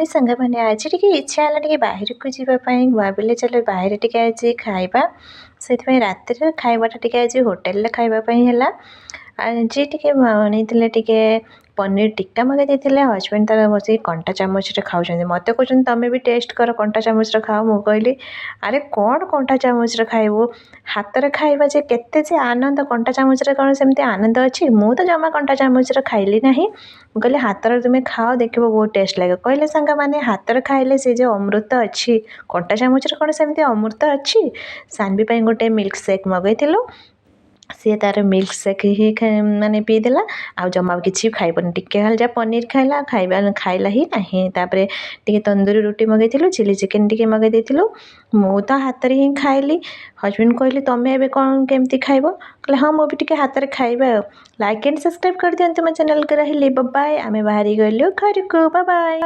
ସାଙ୍ଗମାନେ, ଆଜି ଟିକେ ଇଚ୍ଛା ହେଲା ଟିକେ ବାହାରକୁ ଯିବା ପାଇଁ। ଭାବିଲେ ଚାଲ ବାହାରେ ଟିକେ ଆଜି ଖାଇବା। ସେଥିପାଇଁ ରାତିରେ ଖାଇବାଟା ଟିକେ ଆଜି ହୋଟେଲରେ ଖାଇବା ପାଇଁ ହେଲା। ଆଜି ଟିକେ ବନେଇଥିଲେ, ଟିକେ ପନିର ଟିକ୍କା ମଗାଇ ଦେଇଥିଲେ। ହଜବେଣ୍ଡ ତାର ବସିକି କଣ୍ଟା ଚାମଚରେ ଖାଉଛନ୍ତି। ମୋତେ କହୁଛନ୍ତି, "ତମେ ବି ଟେଷ୍ଟ କର, କଣ୍ଟା ଚାମଚରେ ଖାଅ।" ମୁଁ କହିଲି, "ଆରେ, କ'ଣ କଣ୍ଟା ଚାମଚରେ ଖାଇବୁ? ହାତରେ ଖାଇବା ଯେ କେତେ ଯେ ଆନନ୍ଦ, କଣ୍ଟା ଚାମଚରେ କ'ଣ ସେମିତି ଆନନ୍ଦ ଅଛି?" ମୁଁ ତ ଜମା କଣ୍ଟା ଚାମଚରେ ଖାଇଲି ନାହିଁ। ମୁଁ କହିଲି, "ହାତରେ ତୁମେ ଖାଅ, ଦେଖିବ ବହୁତ ଟେଷ୍ଟ ଲାଗିବ।" କହିଲେ, ସାଙ୍ଗମାନେ, ହାତରେ ଖାଇଲେ ସେ ଯେଉଁ ଅମୃତ ଅଛି, କଣ୍ଟା ଚାମଚରେ କ'ଣ ସେମିତି ଅମୃତ ଅଛି? ସାନଭି ପାଇଁ ଗୋଟେ ମିଲ୍କ ସେକ୍ ମଗାଇଥିଲୁ। ସିଏ ତା'ର ମିଲ୍କ ସେକ୍ ହିଁ ମାନେ ପିଇଦେଲା ଆଉ ଜମା କିଛି ଖାଇବନି। ଟିକେ ଖାଲି ଯାହା ପନିର ଖାଇଲା, ଖାଇବା ଖାଇଲା ହିଁ ନାହିଁ। ତାପରେ ଟିକେ ତନ୍ଦୁରୀ ରୁଟି ମଗାଇଥିଲୁ, ଚିଲି ଚିକେନ୍ ଟିକେ ମଗାଇ ଦେଇଥିଲୁ। ମୁଁ ତ ହାତରେ ହିଁ ଖାଇଲି। ହଜବେଣ୍ଡ କହିଲେ, "ତମେ ଏବେ କ'ଣ କେମିତି ଖାଇବ?" କହିଲେ, "ହଁ, ମୁଁ ବି ଟିକେ ହାତରେ ଖାଇବା।" ଆଉ ଲାଇକ୍ ଆଣ୍ଡ ସବସ୍କ୍ରାଇବ୍ କରିଦିଅନ୍ତୁ ମୋ ଚ୍ୟାନେଲ୍କୁ। ରହିଲି, ବାଏ। ଆମେ ବାହାରି ଗଲୁ ଘରକୁ। ବାଏ।